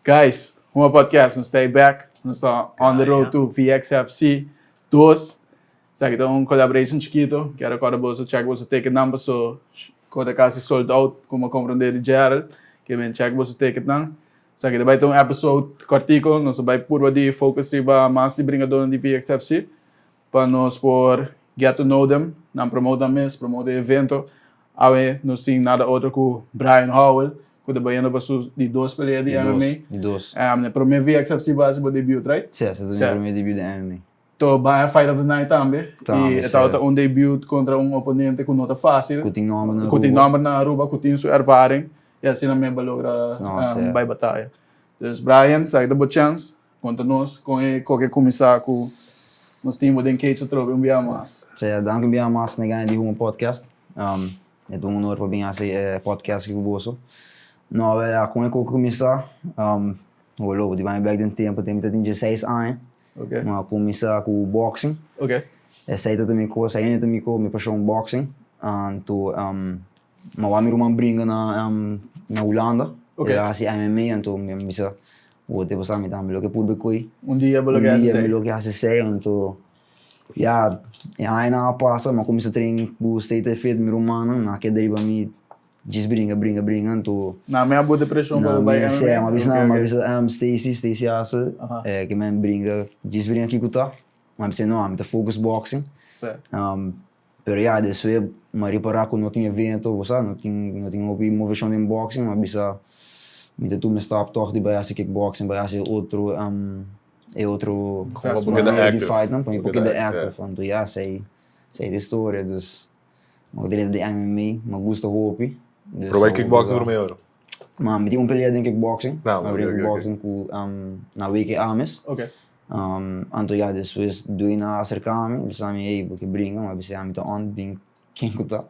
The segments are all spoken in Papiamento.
Guys, Huma Podcast, nos ta ei back. Nos ta on the road to VXFC 2. Esaki ta un collaboration chikito. Kier recorda boso check boso ticketnan paso cu ta casi sold out como a comprende di Gerald. Ke ben check boso ticketnan. Esaki ta bai ta un episode cortico. Nos ta bai purba di focus riba mas di bringadornan di VXFC pa nos por get to know them, nan promote nan mes, promote e evento. Awe nos tin nada otro cu Brian Howell cu ta bayendo pa su di dos pelea di MMA. Di dos. E prome VXFC bo haci bo debut, right? Si, esaki ta mi prome debut di MMA. To bay a Fight of the Night tambe. Tambe, Y e tabata un debut contra un oponente cu no ta facil. Cu tin nomber na Cu tin Aruba. nomber na Aruba, cu tin su ervaring. Y asina mes bo logra No, si. bay bataya. Dus Brian, esaki ta bo chance. Conta nos con e koke cuminsa cu nos tin bo den cage atrobe un bia mas. Sea, danki un bia mas na e gana di Humo Podcast. E ta un honor pa bin haci e podcast aki cu boso. No, ya, con e koke cuminsa, Bo di bai bek den tempo, tempo mi ta tin dieseis aña. Mi a kuminsá ku boxing. Esei ta mi kos, ainda ta mi kos, mi pashon boxing. Anto mi a wak mi ruman bringa na na Hulanda. El a hasi MMA anto mi a bisa bo te pasá mi tambe loke purba koe. Un dia bo lo ke hasi esei. Un dia mi lo ke hasi esei anto ya e añanan a pasa mi a kuminsá train ku State Fit mi rumannan nan a keda riba mi. Djis bringa, bringa, bringa, anto. Na mi a bo depresion pa bai MMA? Si, mi a bisa, mi a bisa Stacy, Stacy Hassel, ke men bringa, djis bringa kiko ta. Mi a bisa no, ami ta focus boxing. Pero ya, despues mi a ripara ku no tin evento, bo sa, no tin, no tin hopi moveshon den boxing, mi a bisa mi ta tuma e stap tòg di bai hasi kickboxing, bai hasi otro, e otro manera di fight nan, pa mi por keda active. Anto ya, esei, esei ta e storia, dus. Mi drenta di MMA, mi gusta hopi. Pero bai kickboxing prome ora? Ma mi tin un pelea den kickboxing. Mi a bringa kickboxing ku na WKA mes. Anto ya despues Dwayne a aserka mi, bisa mi ey bo ke bringa? Mi a bisa ya mi ta on bin ken ku ta.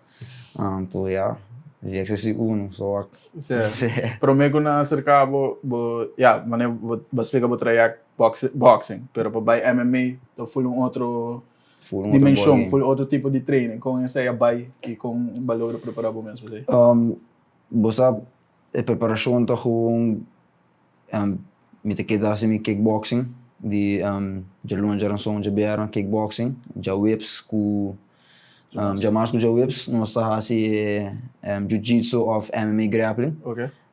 Anto ya VXFC uno so wak. Prome ku nan aserka bo, bo ya manera bo a splika bo trayect boxing, pero pa bai MMA ta full un otro. Dimension, full otro tipo di training, kon esei a bai i kon bo a logra prepara bo mes pa esei? Bo sa e preparashon ta gewoon mi ta keda hasi mi kickboxing di djaluna, djaranson, djabièrnè kickboxing, djaweps ku djamars ku djaweps nos ta hasi jiu-jitsu òf MMA grappling.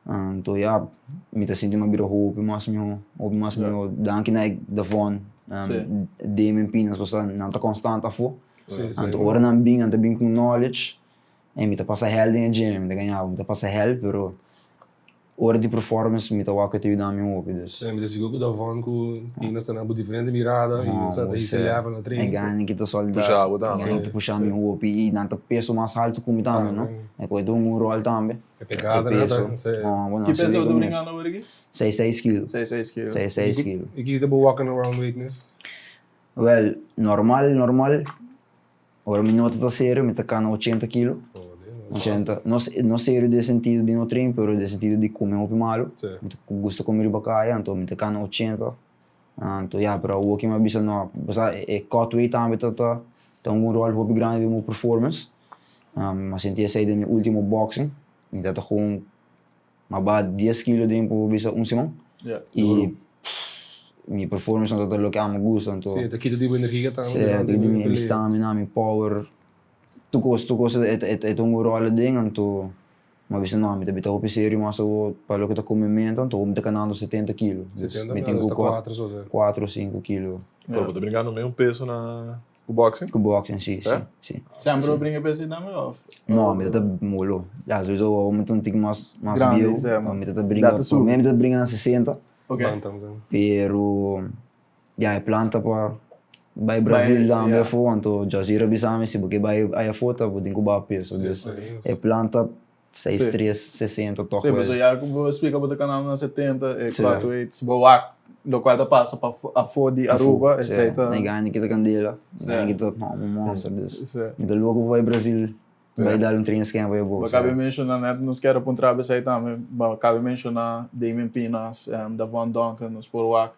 Anto ya, mi ta sinti mi a bira hopi mas mihó, hopi mas mihó. Danki na e Davon, Damien Pinas, pasobra nan ta konstant afó. Anto ora nan bin, nan ta bin ku knowledge en mi ta pasa hèl den e gym, mi ta gaña bo, mi ta pasa hèl, pero ora di performance mi ta wak ku e ta yuda mi hopi, dus. Mi ta sigur ku Davon ku Pinas ta na bo diferente mirada i sa ta hisa level na training. E gana ki ta solda, e gana ki ta pusha mi hopi i nan ta peso mas haltu ku mi tambe, no? E ku e ta hunga un ròl tambe. E pegada na ta, se. Ki peso bo ta bringando awor aki? Seis seis kilo. Seis seis kilo. Seis seis kilo. I kiko ta bo walking around weightness? Well, normal, normal, ora mi no ta ta serio mi ta kana 80 kilo. 80, no, no serio den sentido di no train, pero den sentido di come hopi malo. Mi ta gusta come riba kaya, anto mi ta kana 80. Anto ya, pero awor ki mi a bisa no, bo sa e cut weight tambe ta ta ta un rol hopi grandi den bo performance. Mi a sinti esei den mi ultimo boxing, mi ta ta gewoon mi a baha dies kilo den por bisa un siman y mi performance no ta ta loke ami gusta anto. Si, ta kita di bo energia tambe. Si, ta kita di mi stamina, mi power, tur kos, tur kos e ta un rol aden anto. Mi a bisa no, mi ta bita hopi serio mas awor pa loke ta comemento, anto mi ta ganando 70 kilo. Dus mi tin ku cut 4 o 5 kilo. Pero bo ta bringando mesun peso na ku boxing? Ku boxing, si, si, si. Semper bo bringa peso ei tambe of? No, mi ta ta molo. Ya, sowieso awor mi ta un tiki mas mas bieu. Mi ta ta bringa, prome mi ta bringa na 60. Pero ya e plan ta pa bai Brazil tambe afo, anto Jazira bisa mi si bo ke bai ai afo ta bo tin ku baha peso, dus e plan ta seis tres sesenta tok Sí, pasobra ya ku bo splika bo ta kanando na 70 e cut weight si bo wak lokual ta pasa pa afo di Aruba esei ta. E gana kita kandela, e gana kita un monster dus mi ta loko pa bai Brazil. Bai dal un train scamp bai Bo cabe menciona net nos kier a puntra besey tambe bo cabe menciona Damien Pinas, Davon Duncan nos por wak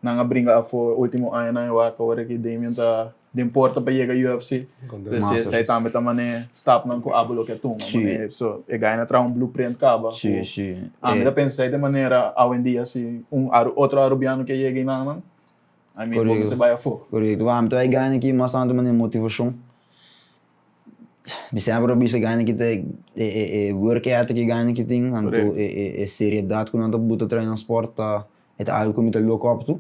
nan a bringa afo ultimo añanan e wak awor aki Damien ta Den porta pa yega UFC. Dus esei tambe ta mane stapnan ku abo lo ke tuma. Mane so e gana traha un blueprint kaba. Si, si. Ami ta pensa esei ta e manera awendia si un otro arubiano ke yega einan, I mean bo mester bai afó. Korekto. Ami ta e gana aki mas tantu mane motivashon. Mi semper a bisa gana ki ta e work ethic e gana ki tin, anto e seriedat ku nan ta buta traha nan sport ta e ta algu ku mi ta look up to.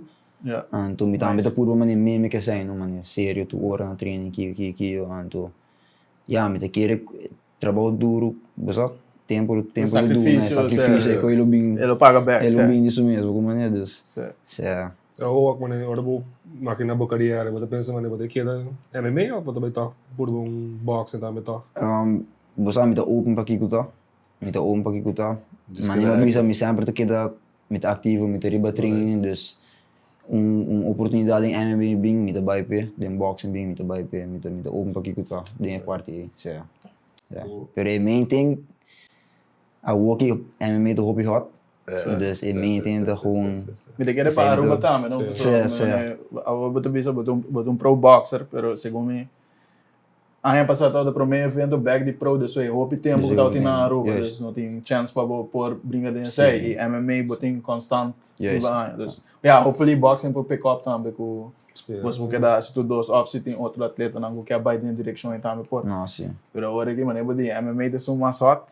Anto mi tambe ta purba manera meme ke esei no, manera serio tur ora na training kiko kiko kiko anto ya mi ta kere trabou duru bo sa tempu tempu lo duna e sakrifisio e koe lo bin E lo paga bek e lo bin di su mes bo ku manera dus sea. Awor manera ora bo makina bo kariera bo ta pensa manera bo ta keda MMA of bo ta bai tok purba un boxing tambe tok? Bo sa mi ta open pa kiko ta mi ta open pa kiko ta manera bo bisa mi semper ta keda Mi ta aktivo, mi ta riba training, dus un un oportunidat den MMA bin, mi ta bai p'e, den boxing bin, mi ta bai p'e, mi ta mi ta open pa kiko ta den e parti ei, sea. Ya. Pero e main thing, awoki MMA ta hopi hot, dus e main thing ta gewoon. Mi ta kere pa Aruba tambe, no? Sea, sea. Awor bo ta bisa bo ta un bo ta un pro boxer, pero segun mi Aña pasá tabata promé evento bek di pro despues hopi tempu ku tabatin na Aruba dus no tin chèns pa bo por bringa den esei i MMA bo tin konstant riba aña dus ya hopefully boxing por pick up tambe ku bos por keda hasi tur dos òf si tin otro atletanan ku ke bai den e direkshon ei tambe por pero awor aki manera bo di MMA ta esun mas hot.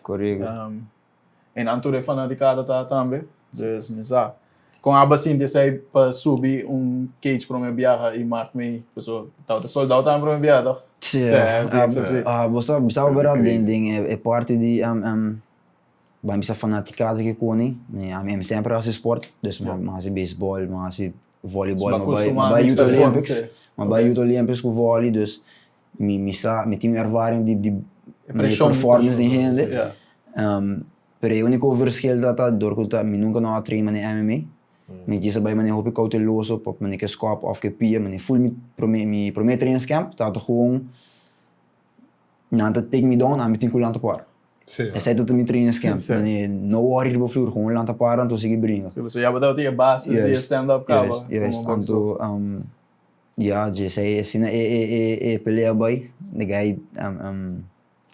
E nan tur e fanaticada ta tambe, dus mi sa. Con aba sinti esey pa subi un cage prome biaha y mark mi, paso tabata sold out tambe prome biaha toch? Sí, bo sa, bo sa bera den den e parti di ban bisa fanaticada ki koni, mi ami semper hasi sport, dus mi hasi baseball, mi hasi volleyball, mi bai Youth Olympics, mi bai Youth Olympics ku volley, dus Mi mi sa, mi tin un ervaring di di performance di hende. Pero e úniko verschil ta ta dor ku ta mi nunka no a train manera MMA. Mi kis a bai manera hopi kouteloso pa manera ke skòp òf ke pia, manera ful mi promé mi promé trainingscamp tabata gewoon nan ta take me down ami tin ku lanta para. Esei ta mi trainingscamp, manera no wòri riba flur, gewoon lanta para anto sigui bringa. So ya bo tabata tin e basis di e stand up kaba. Juist, juist. Anto Ya, djesei asina e e e e pelea bai, de guy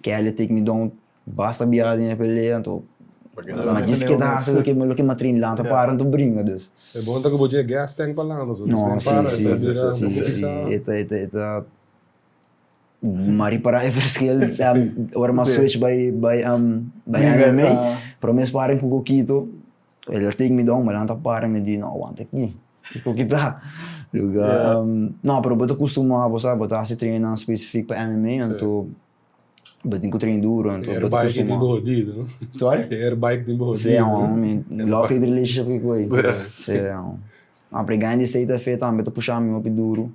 Kelly take me down basta biaha den e pelea, anto ma djis keda hasi loke loke mi a train lanta para anto bringa dus. E bon ta ku bo dje gas tank pa lanta so No, si si si si si e ta e ta e ta mi a ripara e verschil ora mi a switch bai bai bai MMA, prome sparring ku Kokito El a take me down, mi a lanta para mi di no wanta aki, kiko ki ta? Luga no pero bo ta kustumá bo sa bo ta hasi trainnan spesifik pa MMA anto bo tin ku train duro anto bo ta kustumá. Airbike tin bo hodido no? Sorry? E airbike tin bo hodido. Si mi love hate relationship ki ku ei. Si no pero e gana di esei ta fe tambe ta pusha mi hopi duro.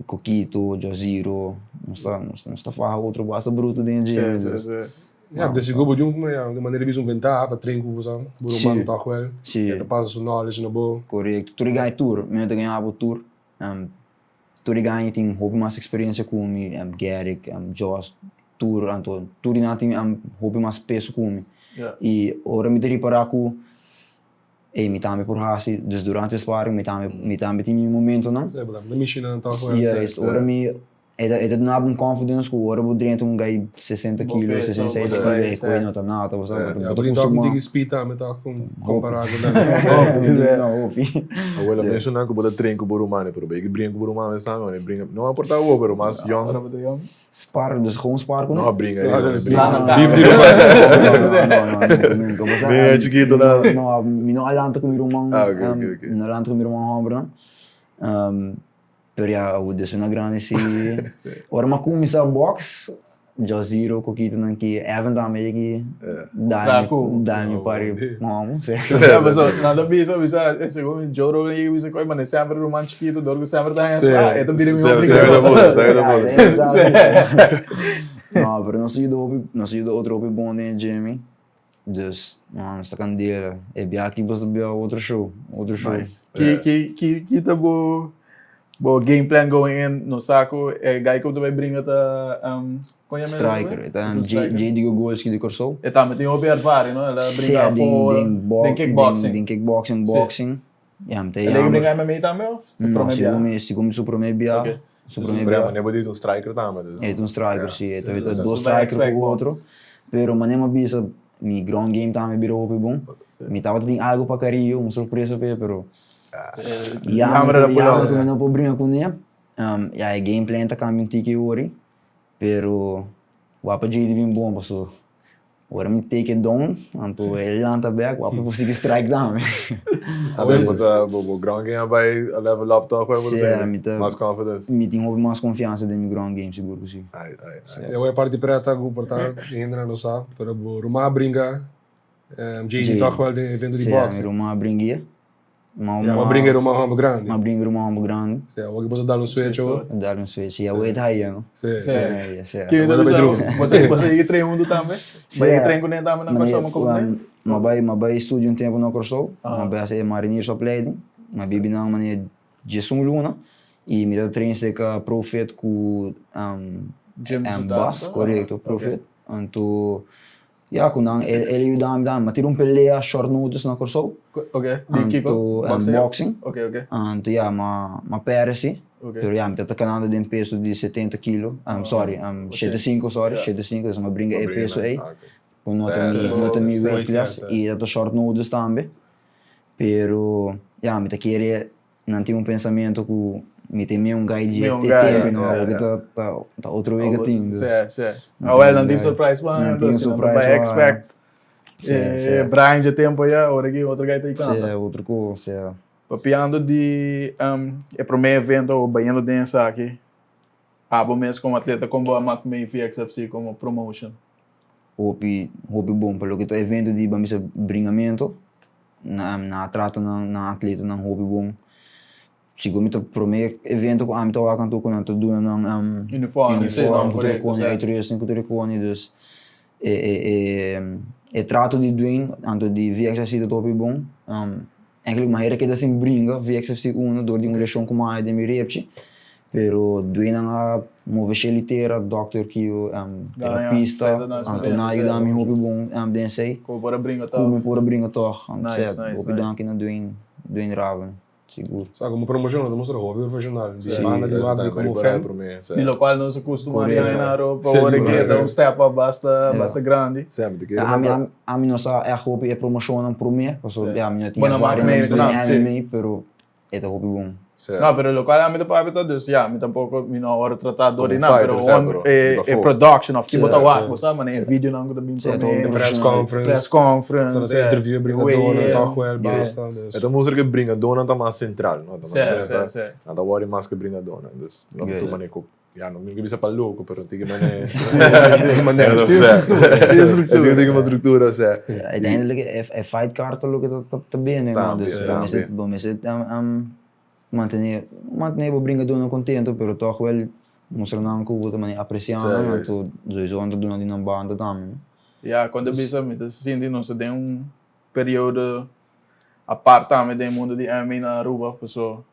Kokito, Jaziro, nos ta nos ta faha otro basta bruto den dje. Sí, sí, sí. Ja, de sigur bo djun kuma ya, de manera bisa un ventaha pa train ku bo sa, bo ruman tòg wèl. Sí. E ta pasa su knowledge na bo. Korekto. Tur e gaña tur, mi no ta gaña bo tur. Tur e gaña tin hopi mas eksperensia ku mi, Garrick, Jos, tur, anto tur di nan tin hopi mas peso ku mi. I ora mi ta ripará ku Ey, mi tambe por hasi, dus durante sparring mi tambe, mi tambe tin mi momentonan. Sí, bo tambe ta mishinan tòg wèl. Juist, ora mi, e ta, e ta duna bo un confidence ku ora bo drenta un guy 60 Bo kilo, peso, 66 bo kilo, size, e koe no ta nada, bo sa, bo ta Ja, bo tin tòg un kustumá. tiki speed tambe tòg kompará ku nan. No, hopi. Abuela menshoná ku bo ta train ku bo rumannan, pero bo e bringa ku bo rumannan esnan, bo bringa, no a por ta awor, pero mas yòn. Ora bo ta yòn. Spar, dus gewoon spar ku No, bringa ahí. Bringa. Beef di ruman. No, no, no, nunca, nunca. Bringa chiquito nada. No, mi no a lanta ku mi ruman. Ah, ok, ok, ok. Mi no a lanta ku mi ruman hòmbernan. Pero ya, despues na grandi si. Ora mi a kuminsá box, Jaziro, Kokito nan ki, Evan tambe e ki dal mi, dal mi pari homo, si. Ja, paso nan ta bisa, bisa, e segun Joe Rogan yega bisa koe, mane semper ruman chikito, dor ku semper ta haña sla, e ta bira mi obligado. No, pero nos a yuda hopi, nos a yuda otro hopi bon den e gym, dus, no, nos ta kandela. E bia aki bos ta bia otro show, otro show. Nice. Ki, ki, ki, ki ta bo, bo game plan going in? Nos sa ku e guy ku ta bai bringa ta, um, kon yama e nomber? Striker, e ta J, JD Gogolski di Kòrsou. E tambe tin hopi ervaring, no? El a bringa afó den kickboxing. Den kickboxing, boxing. Ya, mi ta E lei bringa MMA tambe of su No, prome bia? segun mi, segun mi su prome bia. Ok. Su prome Pero bia. mane bo di un striker tambe. Dus. E ta un striker, si. E ta Sí, dos dus striker expect ku bon. otro. Pero mane mi a bisa, mi ground game tambe bira hopi bon. Mi tabata tin algo pa Carrillo, un sorpresa p'e, pero Jammer jammer a pull jammer out. ku mi no por bringa kuné. Ya e game plan ta cambia un tiki ori, pero wak pa JD bin bon paso ora mi take it down, anto e lanta bek wak pa por sigui strike tambe. Anto bo ta bo bo ground game a bai a level up toch bo ta Sí, sinti mi ta mas confidence. Mi tin hopi mas confiansa den mi ground game sigur ku si. Ai ai ai. E awor e parti preta ku por ta hendenan no sa, pero bo ruman a bringa JD toch wel den evento di Sí, mi boxing. ruman a bringia. Ma Ya, m'a bringa ruman homber grandi. M'a bringa ruman homber grandi. Sí, awor ki boso dal un switch awor. Dal un switch. Sí, awor e ta haya, no? Sí. Sí. Sí. Ki Awor ta bai droga. Boso boso yega train huntu tambe? Sí. Bo yega train kuné tambe na Kòrsou ma komo kuné? M'a bai m'a bai studia un tempu na Kòrsou. M'a bai hasi e mariniersopleiding. M'a bibi nan manera diesun luna i mi ta train serka Profit ku Jim Zutano? Bas, korekto, Profit. Anto Ya ku nan el a yuda mi tambe. Mi a tira un pelea short notice na Kòrsou. Ok, di kiko? Anto Boxing? boxing. Ok, ok. Anto ya, m'a pèrdè si. Ok. Pero ya, mi ta kanando den peso di setenta kilo. Sorry, shete sinku, sorry, shete sinku. Entonces m'a bringa e peso ei. Ku no ta mi, no ta mi weight class. I ta short notice tambe. Pero ya, mi ta kere Nan tin un pensamiento cu mi tin mi un guy di Mi un e guy, tempo, no, ja, awor ja. ta, ta, ta otro wega tin. Dus, Sí, sí. nan Ah, well, tin nan un tin guy. surprise plan, Nan tin entonces, un nan ta surprise bay plan. expect. Sí, Eh, sí. Brian dje tempo ya, ora ki otro guy ta Sí, canta. otro cu, sí. Papiando di um, e prome evento o bayendo den esaki, abo mes como atleta con bo a mak mei VXFC como promotion? Hopi, hopi bon pa loke ta evento di ban bisa bringamento, na na trata nan nan atletanan hopi bon. Sigur mi ta prome evento ku ami ta wak anto ku nan ta duna nan Uniform, sí, uniform no, ku tur e korekto, koni, sí. uitrusting ku tur e koni, dus e e e e trato di Dwayne anto di VXFC ta hopi bon. Eigenlijk mi a hera keda sin bringa VXFC uno dor di un leshon ku mi a haña den mi repchi, pero Dwayne nan a move shel tera, dokter kiu, terapista, anto nan a yuda mi hopi bon den esei. Ku mi por a bringa tòg. Ku mi por a bringa tòg. Anto hopi danki na Dwayne, Dwayne Raven, sigur. Sa komo promoshon nan ta mustra hopi profeshonal, di banda di wak di komo fan. Di lokual nos a kustumá di haña na Aruba, awor aki ta un step up basta basta grandi. Ami ami no sa ègt hopi e promoshonnan promé, pasobra ya mi no tin Bo no mak ervaring mee, den no, MMA, pero e ta hopi bon. No, pero lokual ami ta papia ta dus ya, mi tampoko mi no a wòrdu tratá dor di Como nan, pero fighter, gewoon pero e di e bafó. production of ki bo ta Sí, wak, sí. bo sa manera e videonan ku ta bin Sí, promé, ta Press conference. press conference, Sa ta interview e bringadónan, tòg wèl, basta. Dus. E ta mustra ku e bringadónan ta mas sentral, no? Ta mas Sí, sí, sentral. sí. Nan ta wòrdu mas ku e bringadónan. Dus nan ta Yes. su manera ku Ya, no mi bisa pa loco, pero tin mane. Manera. Tin structura. Tin una structura, o sea. Uiteindelijk e fight card ta loke ta ta bene, no? Dus bo mester bo mester mantené mantené bo bringadónan kontento, pero tòg wèl mustra nan ku bo ta manera apresiá nan, anto sowieso nan ta duna di nan banda tambe, no? Ya, kuando bisa mi ta sinti nos ta den un periodo apart tambe den mundo di MMA na Aruba, paso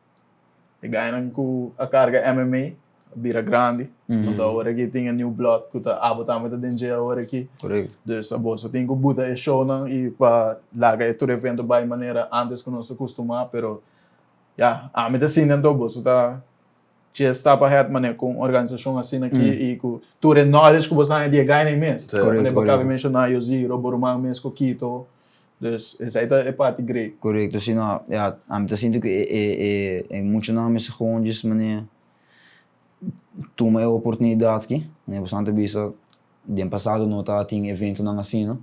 E gainan ku a karga MMA a bira grandi. Anto awor aki tin e new blood ku ta abo tambe ta den dje awor aki. Korekto. Dus aboso tin ku buta e shownan i pa laga e tur evento bai manera antes ku nos ta kustumá, pero ya, ami ta sinti anto boso ta dje stap ahead manera ku un organisashon asina aki i ku tur e knowledge ku boso haña di e gainan mes. Korekto, Manera bo korekto. kaba menshoná Yoziro, bo ruman mes Kokito. Dus esei ta e parti great. Korekto, si no, ya, ami ta sinti ku e e e e muchanan mester gewoon djis manera tuma e oportunidat aki, manera boso ta bisa den pasado no tabatin eventonan asina,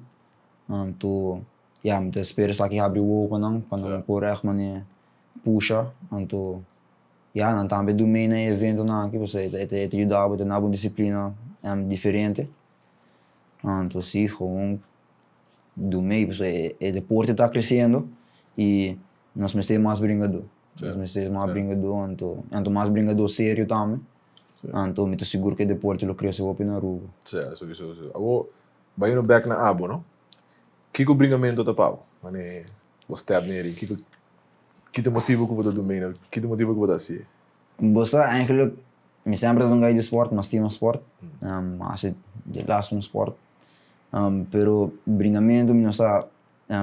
anto ya mi ta spera esaki habri wowo pa nan, pa nan por ègt manera pusha, anto ya nan tambe dun mee na e eventonan aki pasobra e ta e ta yuda bo, e ta duna bo un disiplina diferente, anto si gewoon. Dun mei pasobra e deporte ta creciendo y nos mester mas bringador. Nos mester mas bringador anto anto mas bringador serio tambe. Anto mi ta sigur cu e deporte lo crece hopi na Aruba. Sí, sowieso, sowieso. Awor, bayendo bek na abo, no? Kiko bringamento ta pa bo? Mane bo step neer, kiko ki ta motibo ku bo ta dun mei na, ki ta motibo ku bo ta hasié? Bo sa eigenlijk mi semper ta un guy di sport, mi a stima sport, mi a hasi di last un sport. Pero bringamento mi no sa,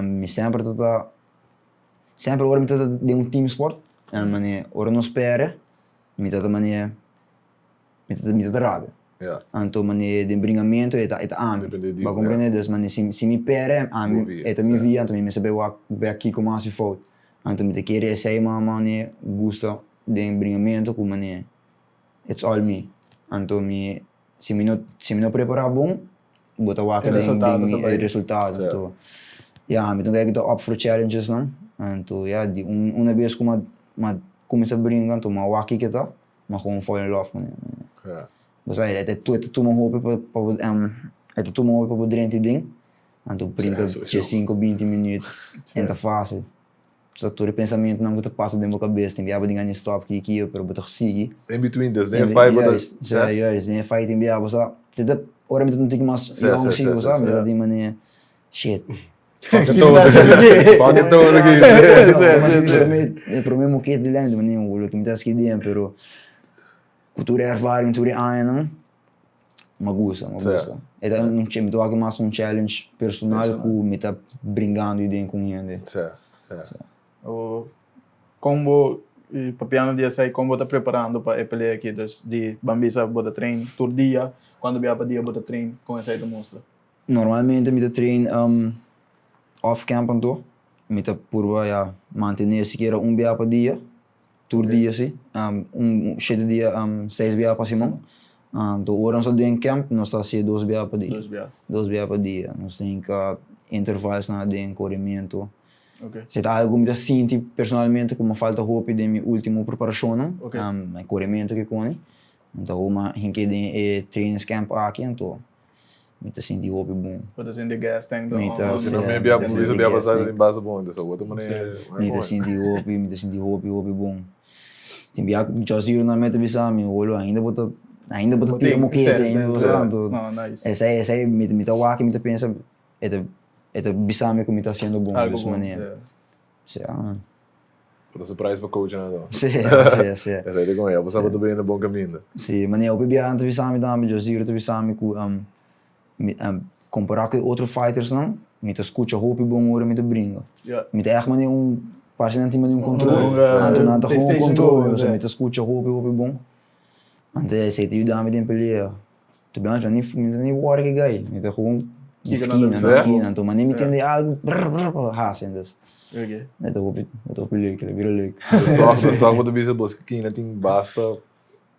mi semper ta ta, semper ora mi ta ta den un team sport, manera ora nos perde mi ta ta manera. Mi ta mi ta rabia. Ja. Anto mane den bringamento e ta e ta ami. Depende di Bo a bo, comprende? Dus mane si si mi pere ami Bo via, e ta mi sa. via anto mi mester bai wak bek kiko mi a hasi fout. Anto mi ta kere esei ma mane gusta den bringamento ku mane it's all me. Anto mi si mi no si mi no prepara bon bo ta wak E den resultado den ta mi bai. e resultado. Sa. Anto ya mi ta kere ku ta up for challenges nan. Anto ya di un una bes ku mi a mi a kuminsa bringa anto mi a wak kiko ta. Ma gewoon fall in love mane. Ja. Bo sa e ta tuma hopi pa pa bo e ta tuma hopi pa bo drenta e ding anto brinca Sí, dje cinco binti minuut en ta facil. Sa tur e pensamentonan ku ta pasa den bo kabes tin biaha bo tin gana di stop ki ki pero bo ta sigui. In between dus den e fight bo ta Juist, ja juist den e fight tin biaha bo sa si ta ora mi ta un tiki mas yong si bo sa mi ta tin mane shit. Fuck it todo. Fuck it todo aquí. E prome moket di lente mane un loke mi ta haci den pero cu tur e ervaring tur e añanan mi gusta mi gusta e ta un mi ta wak mas un challenge personal cu mi ta bringando den cu un hende. Con bo papiando di esey con bo ta preparando pa e pelea aki dus di ban bisa bo ta train tur dia cuando bia pa dia bo ta train con esey ta mustra. Normalmente mi ta train off camp anto, mi ta purba ya mantene sikiera un bia pa dia, tur dia si, un shete dia seis bia pa siman. Anto ora nos ta den camp nos ta hasié dos bia pa dia, dos bia pa dia. Nos ta hinka intervals nan aden, koremiento. Si ta algu ku mi ta sinti personalmente ku mi falta hopi den mi ultimo preparashonnan, e koremiento ke koni, mi ta huma hink'é den e trainings camp aki anto. Mi ta sinti hopi bon. Bo ta sinti gas tank ta Mi ta on. Si no si, mi mi bia ta bisa sinti bia gas pasá tank. tin basta bon entonces bo ta mane Mi ta sinti hopi, mi ta sinti hopi hopi bon. Tin bia ku Josiro nan mete bisa mi, Olo ainda bo ta ainda bo ta Bo tira tin, mokete si, ainda bo si, sa anto No, nice. esei esei mi mi ta wak i mi ta pensa e ta e ta bisa mi ku mi ta hasiendo bon Algo dus bon, manera. si. Si ah. Bo ta surprise pa coach nan anto. Si, si, si. Esei ta con e, bo sa bo ta bini na bon caminda. Si, manera hopi biaha nan ta bisa mi tambe, Josiro ta bisa mi ku mi kompara ku e otro fighters nan, mi ta skucha hopi bon ora mi ta bringa. Mi ta ègt manera un, parse nan tin manera un control, anto nan ta gewoon control mi, pasobra mi ta skucha hopi hopi bon. Anto esei ta yuda mi den pelea. To be honest, mi no ta ni worry ki guy, mi ta gewoon na skina, na skina, anto manera mi tende algu, brr brr brr, hasi, entonces e ta hopi, e ta hopi leuk, e ta bira leuk. Dus toch, dus toch bo ta bisa bo skina tin basta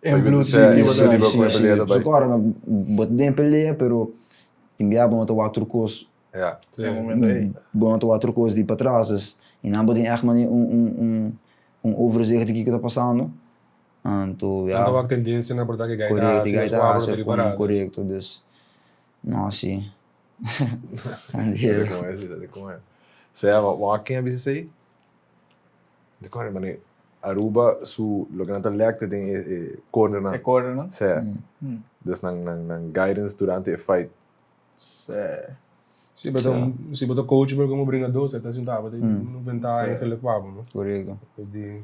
Invloed Sí, riba sí, riba con e pelea ta bai. Su ora bo ta den pelea, pero tin bia bo no ta wak tur kos, Ja. E momento ei. bo no ta wak tur kos di patras, dus i nan bo tin ègt manera un un un un overzicht di kiko ta pasando. Anto ya. Nan ta wak tendencia na por ta ke gai ta Correcto, hasi, gai nos ta wak hasi ta of ripará, con dus. correcto, dus no si. Sete con e, sete con e. Sea, ma wak ken a bisa esei? Mi acorda mane Aruba su loke nan ta lek ta den e e cornernan. E cornernan? Sea. Dus nan nan nan guidance durante e fight. Sea. Si bo ta un si bo ta coach bo como bringador sa ta sinta bo ta inventa eigenlijk pa bo no. Correcto. Di.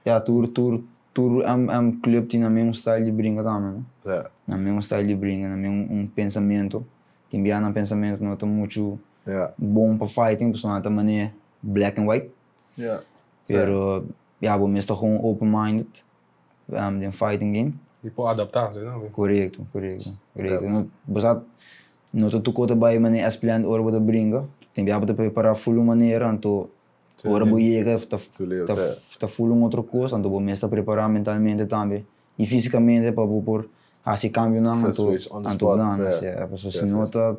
Ya tur tur tur club tin nan mes un style di bringa tambe no. Ya. Nan mes un style di bringa, nan mes un pensamento. Tin bia nan pensamento no ta muchu Ya. bon pa fighting pasobra nan ta manera black and white. Ya. Pero ya bo mes ta gewoon open minded den fighting game. Y por adapta si no. Korekto, korekto, korekto. No, bo sa no ta tur kos ta bai manera as planned ora bo ta bringa. Tin bia bo ta prepara full un manera anto Ora bo yega ta ta ful un otro kos, anto bo mes ta prepará mentalmente tambe i físikamente pa bo por hasi kambionan anto anto gana. Sea, pasobra si no ta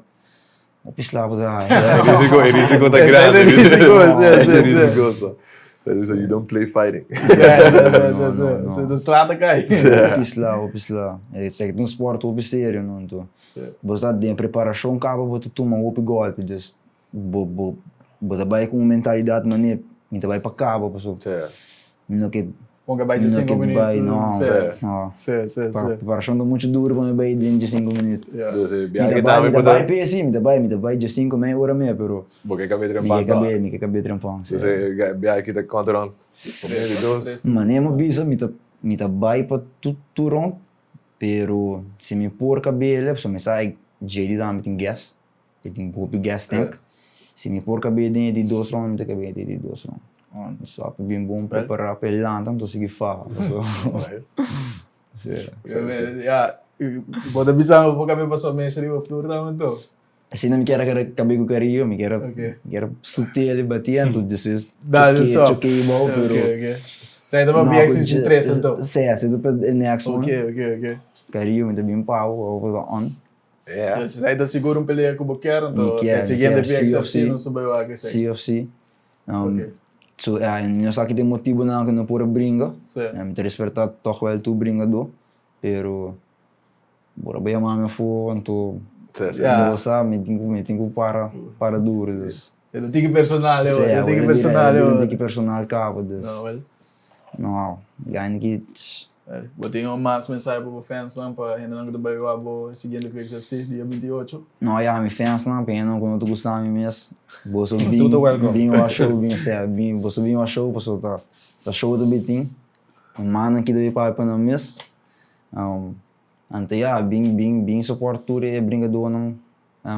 hopi slapo ta haña. E risiko, e risiko ta grandi. E risiko, si, si, E si. risikoso. So you don't play fighting. Si, si, si. Si, sla ta kai. Hopi sla, hopi sla. Esaki ta un sport hopi serio, no? Anto bo sa den preparashon kaba bo ta tuma hopi gòlpi, dus Bo bo bo ta bai ku un mentalidat manera mi ta bai pa kaba pasobra mi no ke Bo ke bai mi no dje ke sinku minuut. bai no Sí. no Sí, sí, sí. preparashon ta muchu duru pa mi bai den dje sinku minuut Ja. Dus e mi biahe ta bai tambe mi ta bo ta bai pe si mi ta bai mi ta bai dje sinku mei ora mei pero Bo ke kab'é mi trempan ke tòg. kab'é mi ke kab'é trempan si. Dus e biahe kita konta rònt promé di dos. Manera mi bisa mi ta mi ta bai pa tur tur rònt pero si mi por kab'é pasobra mi sa JD tambe tin gas. E tin hopi gas tank. Si mi por kab'é den e di dos ronda, mi ta kab'é den e di dos ronda. Mi swap bin bon prepará pa e lanta, mi ta sigui faha. Si. Ya, bo ta bisa mi bo kab'é pasó mesha riba flur tambe anto? Asina mi kier a kab'é ku Carrillo, mi kier a Ok. mi kier a sutel i bati anto despues Dale un choke sop. choke bou Ok, pero ok. Sa e ta pa no VX ku sixty tres anto? Si, si ta pa e next one. Ok, ok, ok. Carrillo mi ta bin pago awor ku ta on. Yeah. Entonces esei ta sigur un pelea ku bo kier Mi anto kier, e mi siguiente kier, sí of VXFC sí. nos ta bai wak esei. Sí of sí. Um, Ok. So, ja, en no sa ki tin motibonan ku no por a bringa. Sí. Mi ta respertá tòg wèl tur bringadó, pero bo a bai yama mi afó, anto Sí, sí. Ja. bo sa mi tin ku mi tin ku para para duro, dus. E ta tiki personal e Sí, ora, e ta awor tiki a bira personal a e bira un ora. tiki personal kaba, dus. No, wèl. No, gana ki. Bo tin un mas mensahe pa bo fansnan, pa hendenan ku ta bai wak bo e siguiente VXFC, dia 28? No, ya, mi fansnan, pa hendenan ku no ta gusta mi mes, boso bin, Tur ta welcome. bin wak show, bin, sea, bin, boso bin wak show pasobra ta, ta show ta bin tin. Mi mannan ki ta bin papia pa nan mes. Anto ya, bin, bin, bin support tur e bringadónan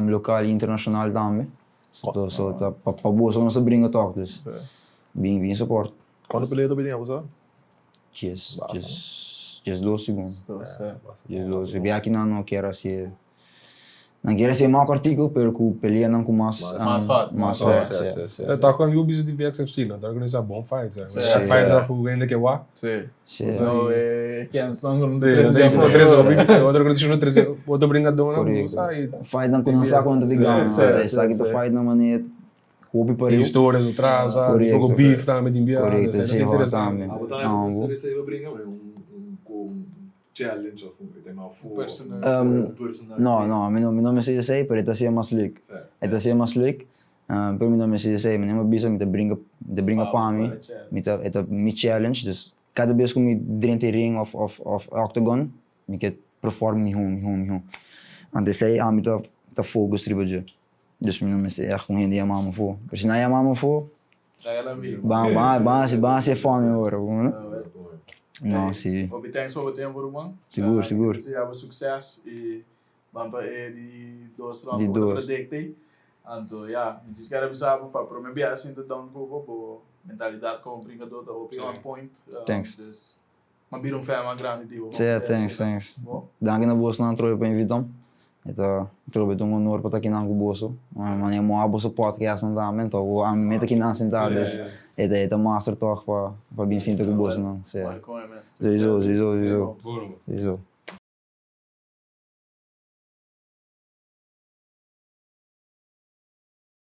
lokal i internashonal tambe. So, so ta pa, pa boso nos ta bringa tòg, dus bin, bin support. Kuantu pelea ta bin tin abo sa? Djes, djes, djesdos segun. Djesdos. E biaha kinan no kier hasi, nan kier hasi e mas kortiku, pero ku peleanan ku mas, Mas hot. mas hot, si. Si, si. E tok ku bisa di VXFC, nan ta organisa bon fights, eh. Si. Fights ku hende ke wak. Si. Si. So e kensnan ku no ta Si, trese no ta trese otro organisashon no trese otro bringadónan ku Korekto. sa i. Fightnan ku nan sa ku nan ta bin gana. Si, si, Esaki ta si. fightnan manera Hopi Tem pariu. histórias atrás, sabe? Correcto. Pouco beef tambe tin bia. Correcto, Esei sí, interesante. tambe. Abo tambe No, bo bo. mester esei bo bringa, un un ku un challenge of un tema fu Personal. un personal. No, no, mi no, mi no mester esei, pero e ta hasié mas leuk. Sí. E ta hasié mas leuk, pero mi no mester esei, mi no bisa mi ta bringa, mi ta bringa pa mi, mi ta, e ta mi challenge, dus kada bes ku mi drenta e ring of of of octagon, mi ke perform mihó, mihó, mihó. Anto esei ami ta ta focus riba dje. Dus mi no mester ègt un hende yama mi afó. Pero si nan yama mi afó, ban ban ban hasi ban hasi e funny ora, bo no? No, si. Hopi thanks pa bo tempo ruman. Sigur, sigur. Mi ta desea bo succes y ban pa e di dos round Di ku bo ta dos. predict ei. Anto ya, mi djis kere bisa bo pa prome biaha sinta down ku bo, bo mentalidad komo brinkadó ta hopi on point. Thanks. Dus M'a bira un fan mas grandi di bo. Sí, thanks, thanks. Danki na bosnan trobe pa invitam. E ta trobe ta un honor pa ta kinan ku boso. Manera mi wak boso podcastnan tambe, anto bo ami mi ta kinan sintá, dus e ta e ta master tòg pa pa bin sinta ku bosnan. Sí. Sowieso, sowieso, sowieso. Sowieso.